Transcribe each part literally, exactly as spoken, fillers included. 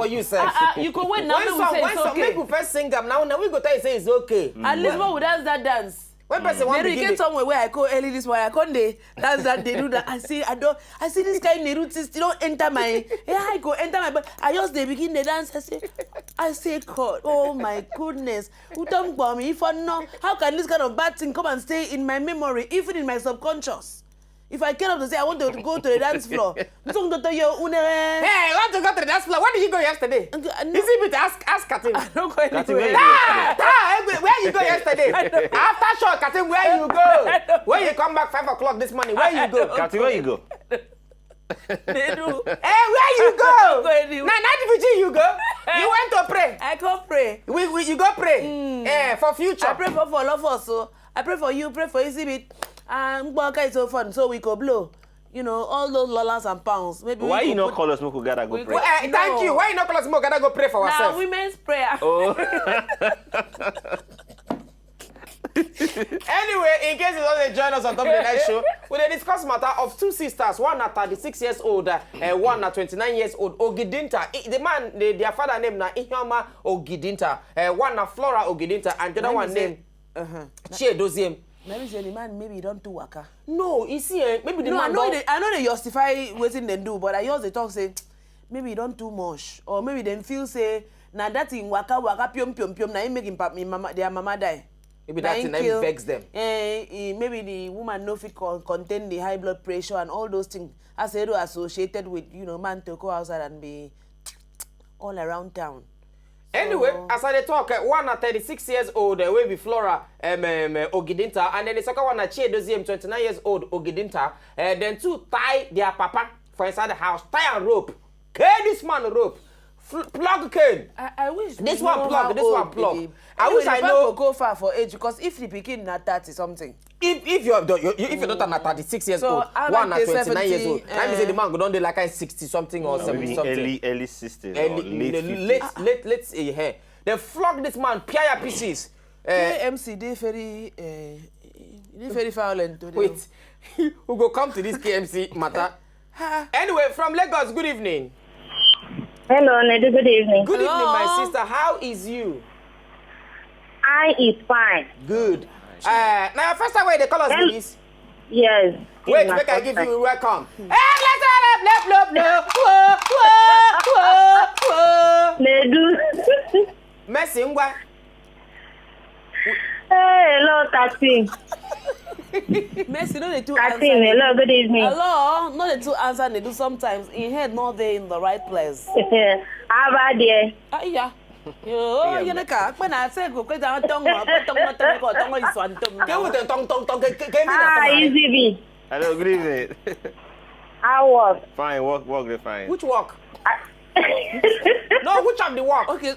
You sef. Ah, ah, you go wait now. When Make we some say when it's some okay. Make we first sing am now, now we go tell you say it's okay. At least when we dance that dance. When person wan Mary begin get dey somewhere where I go early this morning. I come dey dance that day do that. I say I don't. I see this kind Neru thing still don't enter my. Yeah, I go enter my. But I just dey begin the dance. I say, I say God, oh my goodness. Utom gbomi if I know. How can this kind of bad thing come and stay in my memory, even in my subconscious? If I get up to say I want to go to the dance floor, song to tell you unere. Hey, I want to go to the dance floor. Where did you go yesterday? Okay, I know. Is it with ask ask Katim? I don't go Katim, where anywhere. you go yesterday? Ah, ah, where, where you go yesterday? After show, Katim, where you go? When you come back five o'clock this morning, where you go? Katim, where you go? They do. Hey, where you go? Go anywhere. Na night vigil you go? You went to pray. I come pray. We, we you go pray. Eh, for future. I pray for for all of us. So I pray for you. Pray for Izibit. And Mboka is so fun. So we go blow. You know all those dollars and pounds. Maybe Why we you go not call us? Make we gather go We pray. Well, eh, thank No. You. Why you not call us? Make we gather go pray for Now ourselves. Women's prayer. Oh. Anyway, in case you don't join us on top of the night show, we dey discuss matter of two sisters. One na thirty-six years old, uh, one na twenty-nine years old. Ogidinta, I- the man, the, their father name na Ihioma Ogidinta. Uh, one na Flora Ogidinta, and the other Let me one say- name Uh-huh. Chiedoziem. Let me say the man maybe he don't do waka. No, you see, eh, maybe the No, I man know don- they, I know they justify wetin dem do, but I just dey talk say maybe he don't do much, or maybe dem feel say na that thing waka waka piom piom piom na him make him pap him mama their mama die. Maybe that thing na him kill- vex them. Eh, eh, maybe the woman no fit con contain the high blood pressure and all those things. As Edo associated with you know man to go outside and be all around town. Anyway, So- as I dey talk, uh, one na thirty-six years old, uh, wey be Flora um, um, uh, Ogidinta, and then the second one na Chiedoziem, twenty-nine years old Ogidinta. Uh, then two tie their papa for inside the house, tie and rope, carry this man rope, fl- plug cane. I, I wish This we one know plug, how this one old plug. the- I Anyway, wish the I man know- go go far for age because if the pikin na thirty something. If if your your- your- if your daughter na thirty-six years So, old, how one na like twenty-nine years old, seventy, that means say eh. The man go don dey like sixty something or Maybe seventy something. Early early sixties Early, or late the fifties. Late late late eh, eh. They flog this man, pia pieces. Uh, K M C dey very uh, dey very violent today. Wait, we go come to this K M C matter. Anyway, from Lagos, good evening. Hello, Nedu. Good evening. Good evening, my Hello. Sister. How is you? I is fine. Good. Uh, now, first time where they call us Hel- with this. Yes. Wait, Na make I first give time. You welcome. Hey, let's all blah blah blah. Whoa, whoa, whoa, whoa. Nedu. Mercy, ngwa. Hey, hello, Katim. Mercy no dey too Katim, answer. Hello, good evening. Hello, no dey too answer dey do sometimes. Im head no dey in the right place. How about there? Ah, yeah. Yo, you know ka, when I say go kweta tongo, tongo, tongo, tongo, tongo is one tongo. Ke with the tong tong tong. Ke ke ke me Ah, na tong. Easy B. Hello, good evening. How was? Fine, work work dey fine. Which work? Ah, No, which of the work? Okay.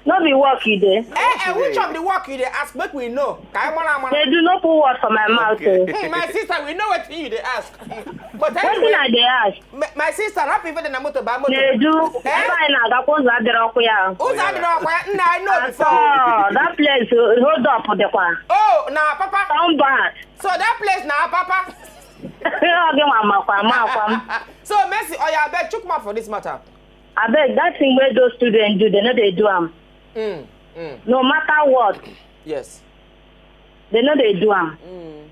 No be work you dey. Eh, eh, which of the work you dey ask? Make we know. Kai mara mara. They do not put word for my mouth. Okay. Oh. Hmm, my sister, we know what you dey ask. But Wetin I anyway, dey ask? my, my sister, happy for the na motor by motor. They do. Eh? Ebe anyị na-agakwa ụzọ adịrọ ọkụ ya. Ụzọ adịrọ ọkwa ya, nna I know before. Oh, that place uh, hold up dịkwa. Oh, na papa. Come back. So that place na papa. Ọ gị nwa makwa makwa m. So Mercy, oya abeg, chook mouth for this matter. Abeg, that thing wey those students do, they no dey do am. Mm, mm, No matter what, yes. they no dey do am.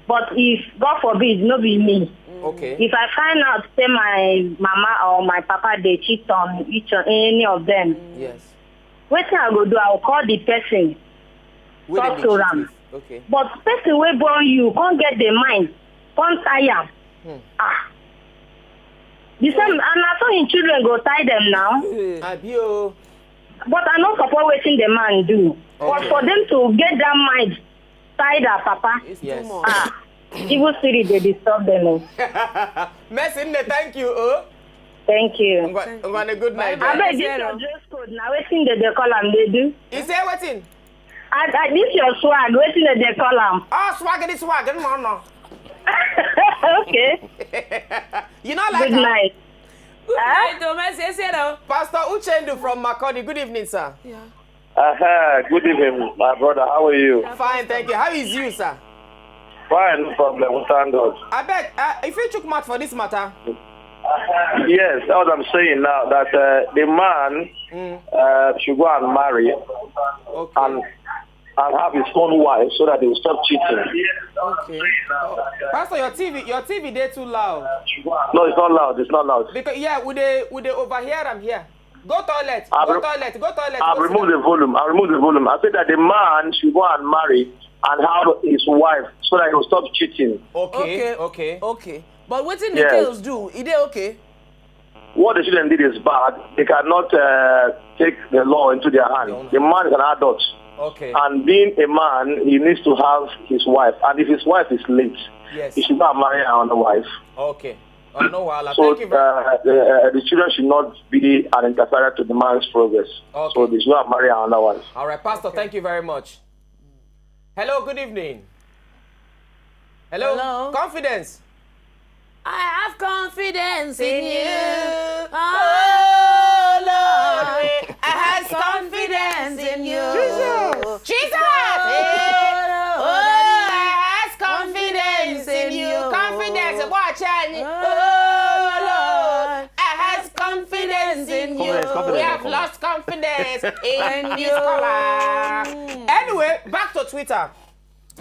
But if, God forbid, no be me. Okay. If I find out say my mama or my papa dey cheat on each or any of them, Yes. wetin I go do? I go call the person. Wey dem Talk dey to cheat am. With. Okay. But person wey born you come get the mind, come tie am. Ah. The same, and na so him children go tie them now. Abi o. But I no support wetin the man do. But Okay. For them to get that mind, tie their papa. It's Yes. Too much. Ah, evil spirit dey disturb them. Oh. Mercy, nne, thank you. Oh. Thank you. Ngwa, ngwa, a good night. Bye. Abeg, this your dress code na wetin dem dey call am dey do? You say wetin? I, I, this your swag, wetin dem dey call am? Oh, swag, this swag, no, no. Okay. You know, like Good night. Good night, o, Mercy. Ese o. Pastor Uchendu from Makurdi. Good evening, sir. Yeah. Aha, good evening, my brother. How are you? Fine, thank you. How is you, sir? Fine, no problem. We thank God. Abeg, uh, if you chook mouth for this matter. Yes, that's what I'm saying now, that uh, the man uh, should go and marry Okay. and and have his own wife so that he will stop cheating. Okay. Oh, Pastor, your T V, your T V dey too loud. No, it's not loud. It's not loud. Because yeah, we dey we dey overhear am here. Go toilet. I've Go re- toilet. Go toilet. I've go sit removed down. the volume. I removed the volume. I said that the man should go and marry and have his wife so that he will stop cheating. Okay. Okay. Okay. Okay. But wetin the Yes. girls do? Is it okay? What the children did is bad. They cannot uh, take the law into their hands. The man is an adult. Okay. And being a man, he needs to have his wife. And if his wife is late, Yes. he should not marry another wife. Okay. Oh, no wahala. So Thank you very uh, the, uh, the children should not be an interference to the man's progress. Okay. So they should not marry another wife. All right, Pastor. Thank you very much. Hello. Good evening. Hello. Hello. Confidence. I have confidence in you. Oh, Lord. I have confidence in you. Jesus. Jesus. Oh, Lord. Oh, I have confidence in you. Confidence. Watch out. Oh, Lord. I have confidence in you. Confidence, confidence, We have confidence. Lost confidence in And this you. Color. Anyway, back to Twitter.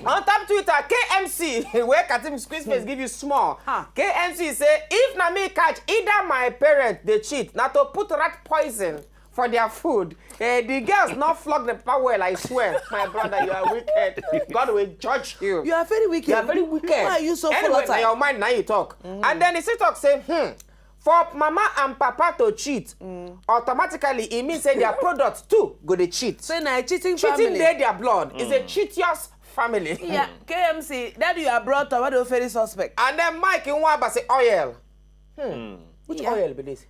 On top Twitter, K M C, where Katim Squeeze Face give you small. Huh. K M C say, if na me catch either my parent dey cheat, na to put rat poison for their food. Eh, the girls not flog the papa well, I swear. My brother, you are wicked. God will judge you. You are very wicked. You are very wicked. Why are you so Anyway, na volatile? Your mind now you talk. And then the talk say, hmm, for mama and papa to cheat, automatically it means say their product too go dey cheat. Say na a cheating Cheating family. Dey their blood. It's a cheatious family. Yeah, K M C, that you are brought up, what do you very suspect? And then Mike Nwaba say oil. Hmm. Which Yeah. Oil be this?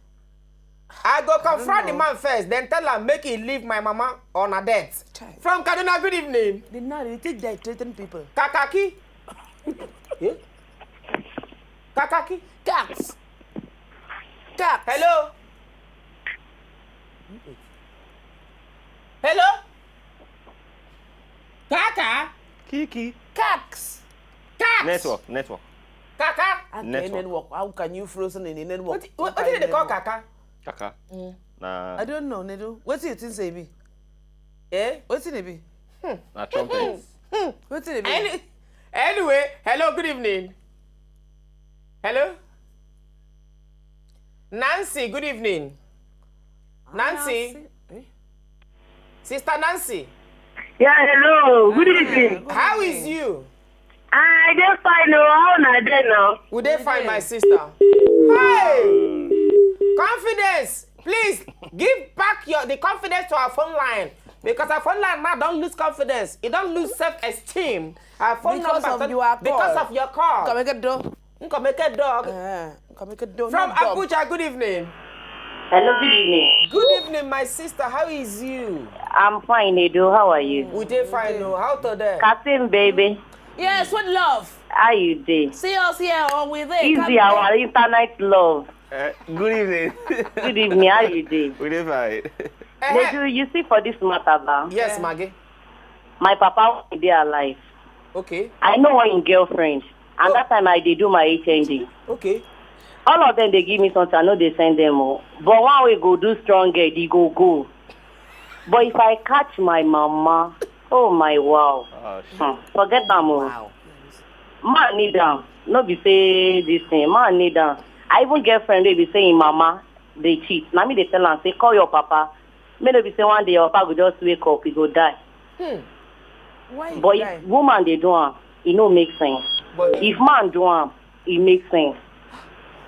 I go confront the know. Man first, then tell am make he leave my mama on a debt. Chai. From Kaduna, good evening. The now they take their threaten people. Kakaki. Eh? Kakaki. Cats. Cats. Hello. Hello. Kaka. Kiki. Cats. Cat. Network, network. Kaka. Okay, Network. Network. How can you frozen in the network? What, what, what did they call Kaka? Kaka. Na I don't know, Nedu. What do you think say be? Eh? What did it be? na trumpet. What did it be? Any, anyway, hello, good evening. Hello? Nancy, good evening. Nancy, Eh? Sister Nancy, Yeah, hello. Good evening. How is you? I dey fine. Oh, how una dey now? We dey fine, my sister. Hey! Confidence. Please give back your the confidence to our phone line, because our phone line now don lose confidence. E don lose self-esteem. Our phone Because number of don- your because call. Of your call. Come and get door. Nko make a dog. Uh, come and get door. From No dog. Abuja, good evening. Hello, good evening. Good evening, my sister. How is you? I'm fine, Edo. How are you? We dey fine, oh. How today? Kasim, baby. Yes, with love. How you dey? See us here on with it. Easy, our internet love. Eh, good evening. Good evening. How you dey? We dey fine. Eh, Nedu, you see for this matter, ba? Yes, Maggie. My papa dey alive. Okay. I know one im girlfriend, and that time I dey do my H N D. Okay. All of them dey give me something, I no dey send them o. But one wey go do strong girl, e go go. But if I catch my mama, oh my wow. Oh, shit. Hmm, forget am o. Man need am. No be say this thing. Man need am. I even get friend wey be say im mama dey cheat. Na me dey tell am say call your papa. Make no be say one day your papa go just wake up, he go die. Why you But die? If woman dey do am, e no make sense. But If man do am, e make sense.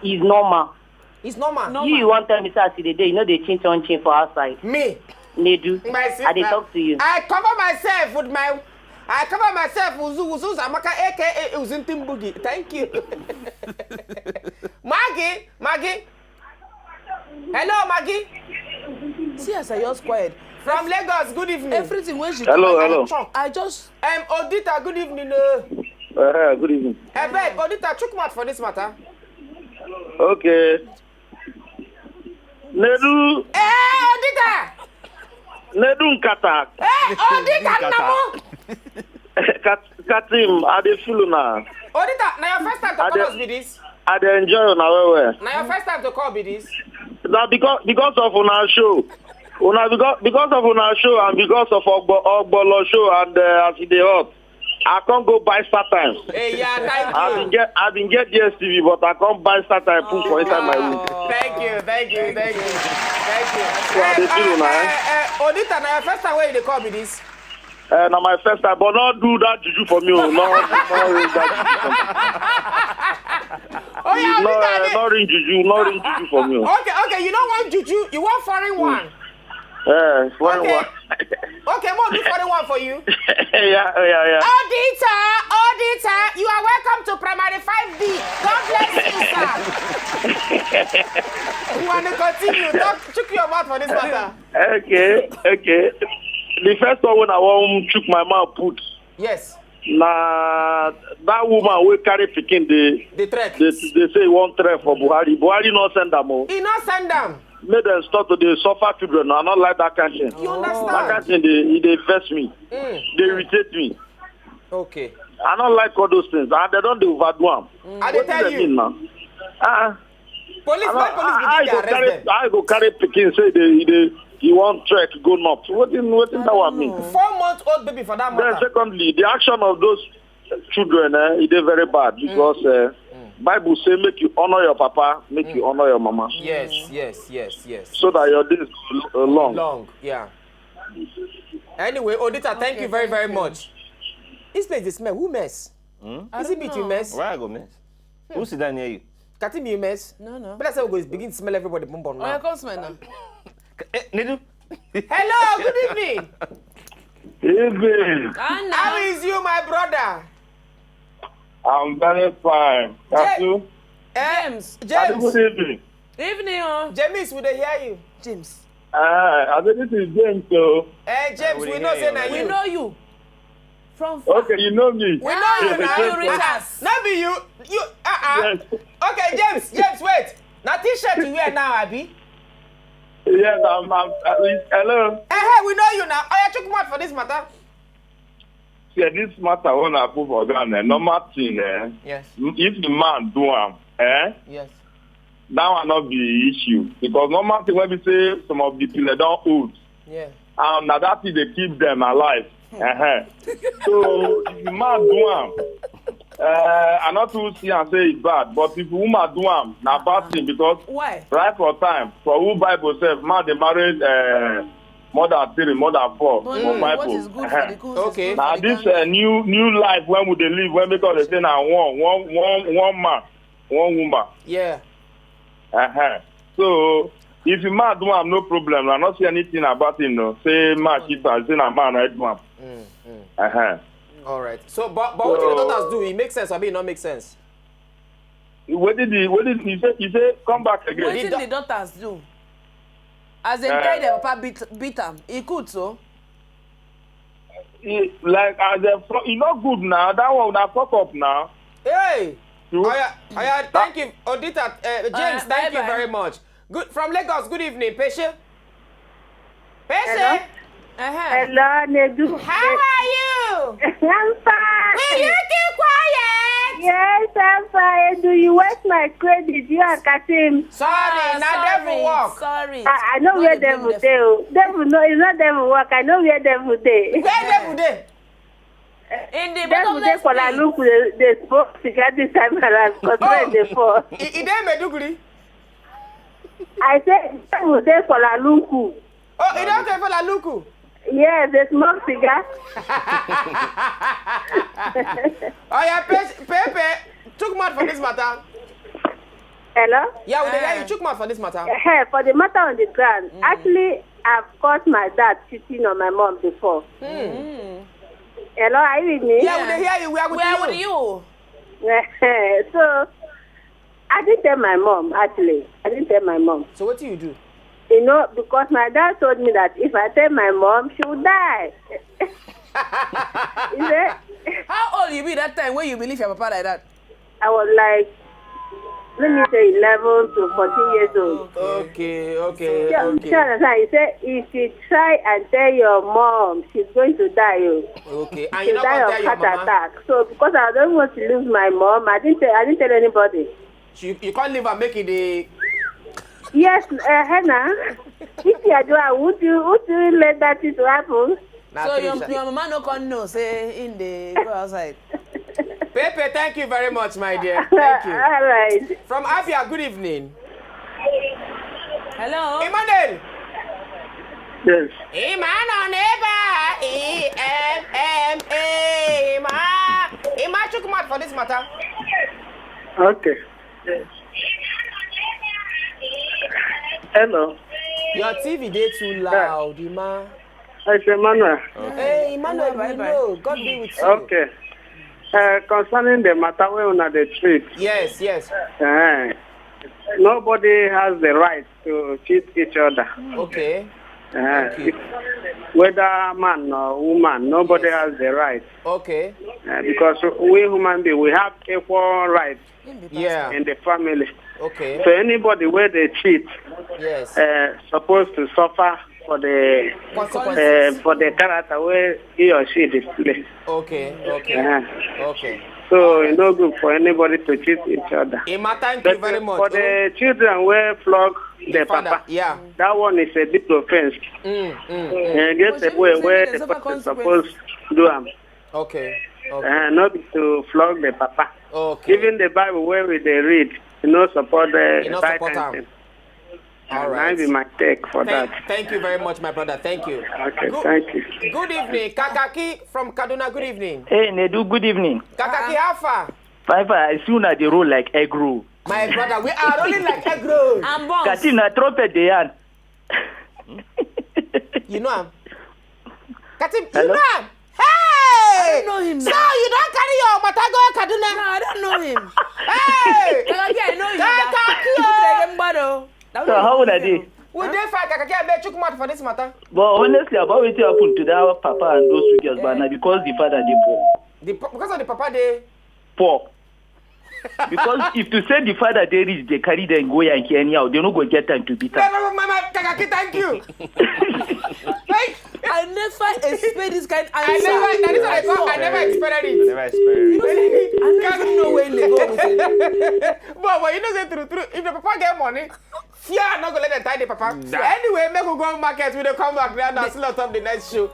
It's normal. It's normal. No. You, you wan tell me say as you dey dey, you no dey chin chon chin for outside. Me. Nedu, My sister. I dey talk to you. I cover myself with my. I cover myself with Uzu Uzu Amaka, A K A Uzuntim Boogie. Thank you. Maggie, Maggie. Hello, Maggie. See as I just quiet. From Lagos, good evening. Everything when she Hello, talk, I hello. chop. I just Um, Odita, good evening. Uh. Uh, good evening. I beg, Odita, chook mouth for this matter. Okay. Nedu, Eh, Odita! Nedu Nkata, Eh, Odita, Namo! Kat, Katim, I dey feel una. Odita, na your first time to I call dey- us be this? I dey enjoy una well well. Na your first time to call be this? Na because because of una show. Una because because of una show and because of Ogbo Ogbolo show and uh, as e dey hot. I come go buy star time. Hey, yeah, thank I you. been get I been get D S T V but I come buy star time put for inside my room. Thank you, thank you, thank you, thank you. So I dey feel una, eh? Eh, Odita, na your first time wey you dey call be this? Uh, na my first time but no do that juju for me o. No no ring that juju for me. Oh yeah, No, Odita, uh, dey- no ring juju, no ring juju for me o. Okay, okay, you don't want juju, you want foreign one. Uh, foreign Okay. one. Okay, mo do foreign one for you. Yeah, yeah, yeah. Auditor, auditor, you are welcome to primary five B. God bless you, sir. You want to continue? Talk, chook your mouth for this matter. Okay, okay. The first one when I wan chook my mouth put Yes. na that woman wey carry pikin dey The threat. dey dey say e wan try for Buhari. Buhari no send am o. He not send them. Make dem stop to dey suffer children. I no like that kind thing. You That kind understand? thing dey e dey vex me. Mm. Dey irritate me. Okay. I no like all those things and dem don dey overdo am. I dey Wetin tell dem you. mean na? Ah, Police, I no- when police I- I begin, they go arrest carry them. I go carry pikin say dey dey he wan trek go north. Wetin wetin that one mean? Four month old baby for that Then matter. Secondly, the action of those children eh, e dey very bad because uh, Bible say make you honor your papa, make you honor your mama, Yes, yes, yes, yes. so that your days go uh, long. Long, yeah. Anyway, Odita, thank Okay, you very, thank very you. Much. This place dey smell. Who mess? Is it me you Know. Mess? Where I go mess? Who sit down near you? Katim, you mess? No, no. But I say we go begin to smell everybody bum bum Oh, yeah, now. Come smell now. Eh, Nedu. Hello, good evening. Evening. Anna. How is you, my brother? I'm very fine. Kasu? James. James. Good evening. Evening, oh. James, we dey hear you. James. Uh, I think this is James. So Eh, James, we we dey know hear say you. na We you. Know you. From far. Okay, you know me. We know you Ah, now. you reach us. No be you. You. Uh uh. Yes. Okay, James. James, wait. Na T-shirt you wear now, abi? Yes, I'm. I'm uh, hello. Eh, hey, we know you now. Oh, yeah, chook mouth for this matter. See, this matter when I put for ground, eh, normal thing, eh. Yes. If the man do am, eh, Yes. That one not be issue because normal thing when we say some of the people they don't old. Yeah. Um, now that thing they keep them alive. Uh-huh. So if the man do am, uh, I not to see and say it's bad, but if woman do am, na bad thing because Why? Right for time for who Bible says man they married uh, more than three, more than four But for what Bible. Is good for the goose Okay. Is good Now for the this gander. Uh, new new life when we they live when because they say now one one one one man, one woman. Yeah. Uh-huh. So if you man do am no problem, I not see anything about him no. Say man cheat and say na man right do am. Uh-huh. All right. So, but but what did the daughters do? It makes sense. I mean, it not make sense. What did he what did he say he say come back again? Wetin da- the daughters do? As dem Eh. Tell dem papa beat beat am, e good so. He, like as a fro- e not good now. That one na fuck up now. Hey. You- Aya, Aya, thank you, Odita, uh, James. Uh, Thank you bye-bye. Very much. Good from Lagos. Good evening, Peshe. Peshe. Hello? Uh-huh. Hello, Nedu. How are you? I'm fine. Will you keep quiet? Yes, I'm fine. Do you waste my credit? You are Katim. Sorry, ah, not sorry, devil work. Sorry. I, I know not where devil dey. Oh. Devil no, it's not devil work. I know where devil dey. Where devil dey? In the devil dey for Laluku. They, they smoke cigar this time around because oh. When they fall. He, he dey Meduguri. I say devil dey for Laluku. Oh, e don dey for Laluku? Yes, they smoke cigar. Oh yeah, Pepe, chook mouth for this matter. Hello? Yeah, we dey hear you. Chook mouth for this matter. Hey, for the matter on the ground, mm. Actually, I've caught my dad cheating on my mom before. Mm. Hello, are you with me? Yeah, we dey hear you. We are with you. So, I didn't tell my mom, actually. I didn't tell my mom. So what do you do? You know, because my dad told me that if I tell my mom, she will die. How old you be that time when you believe your papa like that? I was like Let me say eleven to fourteen years old. Okay, okay, okay. She understand. He said, if you try and tell your mom, she's going to die. Oh. Okay, and you not gonna tell your mama? Attack. So because I don't want to lose my mom, I didn't tell, I didn't tell anybody. You, you can't leave and make it a. Yes, uh, Hannah. If you are doing, would you would you let that thing to happen? So your, your mama no come know say in the go outside. Pepe, thank you very much, my dear. Thank you. All right. From Abia, good evening. Hello. Emmanuel. Yes. Emmanuel neighbor. E M M A. Emma. Emma, chook mouth for this matter. Okay. Hello. Your T V dey too loud, Emma. It's Emmanuel. Okay. Hey, Emmanuel, we know. God be with you. Okay. Uh, concerning the matter where una dey treat. Yes, yes. Uh, nobody has the right to cheat each other. Okay. Uh, whether man or woman, nobody has the right. Okay. Uh, because we human being, we have equal rights. Yeah. In the family. Okay. So anybody where they cheat, yes, uh, supposed to suffer for the consequences, uh, for the character where he or she display. Okay, okay, okay. So it's not good for anybody to cheat each other. Emma, thank you very much. For the children where flog the father, papa, yeah, that one is a big offense. Mm, mm, mm. And get the way where the person supposed to do am. Okay. Okay. Uh, not to flog the papa. Okay. Even the Bible where we they read, you know, support the, you know, support am. All right. That be my take for that. Thank you very much, my brother. Thank you. Okay, thank you. Good evening, Kakaki from Kaduna. Good evening. Hey, Nedu. Good evening. Kakaki, how far? Fine, fine. I see una dey roll like egg roll. My brother, we are rolling like egg roll. And bombs. Katina trumpet dey yarn. You know am? Katim, you know am? Hey! I don't know him. So you don't carry your matter go Kaduna? No, I don't know him. Hey! Kakaki, I know you. Kakaki, oh. So how una dey? We dey fine, Kakaki. I bet chook mouth for this matter. But honestly, about wetin happen to that papa and those two girls, but na because the father dey poor. The pa-, because of the papa dey poor. Because if to say the father dey rich, they carry them go Yankee anyhow, they no go get time to beat am. No, no, no, my, my, Kakaki, thank you. Thank I never expect this kind of answer. I never, that is what I call, I never expected it. I never expected it. You know, I don't even know where they go with it. But, but you know, say true, true. If the papa get money, fear not go let them tie the papa. Anyway, make we go market. We dey come back now. Now, still on top the next show.